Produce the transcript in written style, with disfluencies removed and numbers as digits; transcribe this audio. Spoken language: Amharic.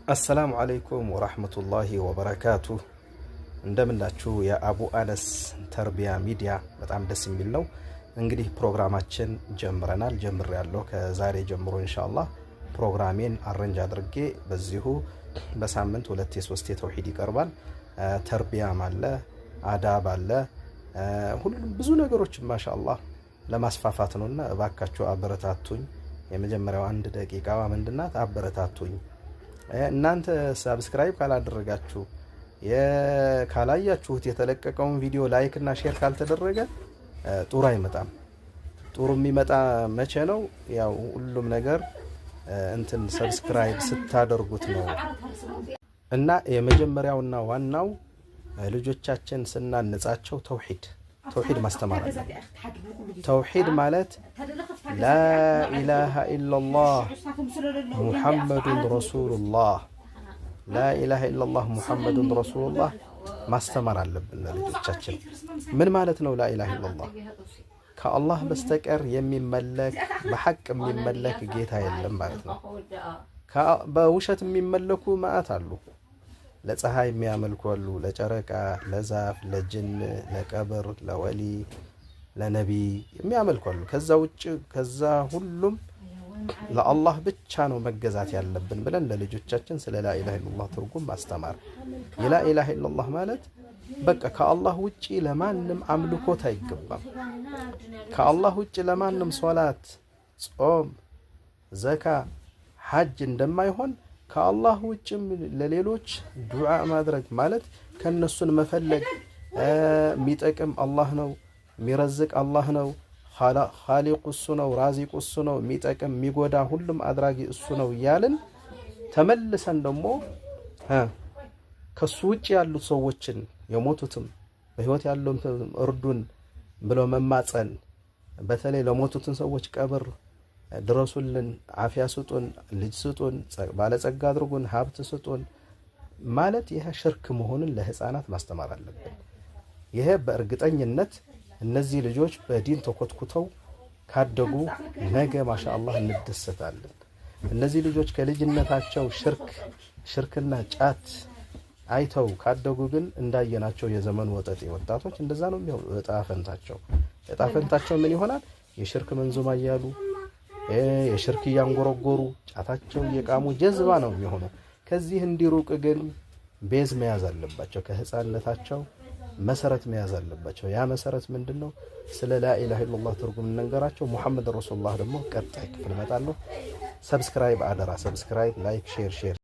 السلام عليكم ورحمة الله وبركاته። እንደምናችሁ የአቡ አነስ ተርቢያ ሚዲያ በጣም ደስ የሚል ነው። እንግዲህ ፕሮግራማችን ጀምረናል። ጀምሬያለሁ ከዛሬ ጀምሮ ኢንሻአላህ ፕሮግራሜን arrange አድርጌ በዚሁ በሳምንት ሁለቴ ሶስቴ ተውሂድ ይቀርባል። ተርቢያም አለ፣ አዳብ አለ፣ ሁሉም ብዙ ነገሮችን ማሻአላህ ለማስፋፋት ነውና እባካችሁ አበረታቱኝ። የመጀመሪያው አንድ ደቂቃዋ ምንድናት? አበረታቱኝ። እናንተ subscribe ካላደረጋችሁ፣ ካላያችሁት፣ የተለቀቀውን ቪዲዮ like እና share ካልተደረገ ጥሩ አይመጣም። ጥሩ የሚመጣ መቼ ነው? ያው ሁሉም ነገር እንትን subscribe ስታደርጉት ነው። እና የመጀመሪያውና ዋናው ልጆቻችን ስናነጻቸው ተውሂድ ማስተማር አለብን። ተውሂድ ማለት لا إله إلا الله محمد رسول الله፣ لا إله إلا الله محمد رسول الله ማስተማር አለብን ለልጆቻችን። ምን ማለት ነው لا إله إلا الله? ከአላህ በስተቀር የሚመለክ፣ በሐቅ የሚመለክ ጌታ የለም ማለት ነው። በውሸት የሚመለኩ መዓት አሉ። ለፀሐይ የሚያመልኩ አሉ፣ ለጨረቃ፣ ለዛፍ፣ ለጅን፣ ለቀብር፣ ለወሊ፣ ለነቢ የሚያመልኩ አሉ። ከዛ ውጭ ከዛ ሁሉም ለአላህ ብቻ ነው መገዛት ያለብን ብለን ለልጆቻችን ስለ لا إله إلا الله ትርጉም ማስተማር። የ لا إله إلا الله ማለት በቃ ከአላህ ውጪ ለማንም አምልኮት አይገባም። ከአላህ ውጪ ለማንም ሶላት፣ ጾም፣ ዘካ፣ ሐጅ እንደማይሆን ከአላህ ውጭም ለሌሎች ዱዓ ማድረግ ማለት ከእነሱን መፈለግ፣ የሚጠቅም አላህ ነው፣ የሚረዝቅ አላህ ነው፣ ኻሊቁ እሱ ነው፣ ራዚቁ እሱ ነው፣ የሚጠቅም የሚጎዳ ሁሉም አድራጊ እሱ ነው እያልን ተመልሰን ደግሞ ከሱ ውጭ ያሉት ሰዎችን የሞቱትም በህይወት ያሉትም እርዱን ብለው መማፀን፣ በተለይ ለሞቱትን ሰዎች ቀብር ድረሱልን፣ አፊያ ስጡን፣ ልጅ ስጡን፣ ባለጸጋ አድርጉን፣ ሀብት ስጡን ማለት ይሄ ሽርክ መሆኑን ለህፃናት ማስተማር አለብን። ይሄ በእርግጠኝነት እነዚህ ልጆች በዲን ተኮትኩተው ካደጉ ነገ ማሻአላህ እንደሰታለን። እነዚህ ልጆች ከልጅነታቸው ሽርክና ጫት አይተው ካደጉ ግን እንዳየናቸው የዘመኑ ወጠጤ ወጣቶች እንደዛ ነው የሚሆኑ። እጣ ፈንታቸው ምን ይሆናል? የሽርክ መንዙማ እያሉ፣ የሽርክ እያንጎረጎሩ፣ ጫታቸው እየቃሙ ጀዝባ ነው የሚሆኑ። ከዚህ እንዲሩቅ ግን base መያዝ አለባቸው። ከህፃንነታቸው መሰረት መያዝ አለባቸው። ያ መሰረት ምንድን ነው? ስለ لا إله إلا الله ትርጉም እንንገራቸው። محمد رسول الله ደግሞ ቀጣይ ክፍል እመጣለሁ። Subscribe አደራ፣ subscribe፣ like፣ share share።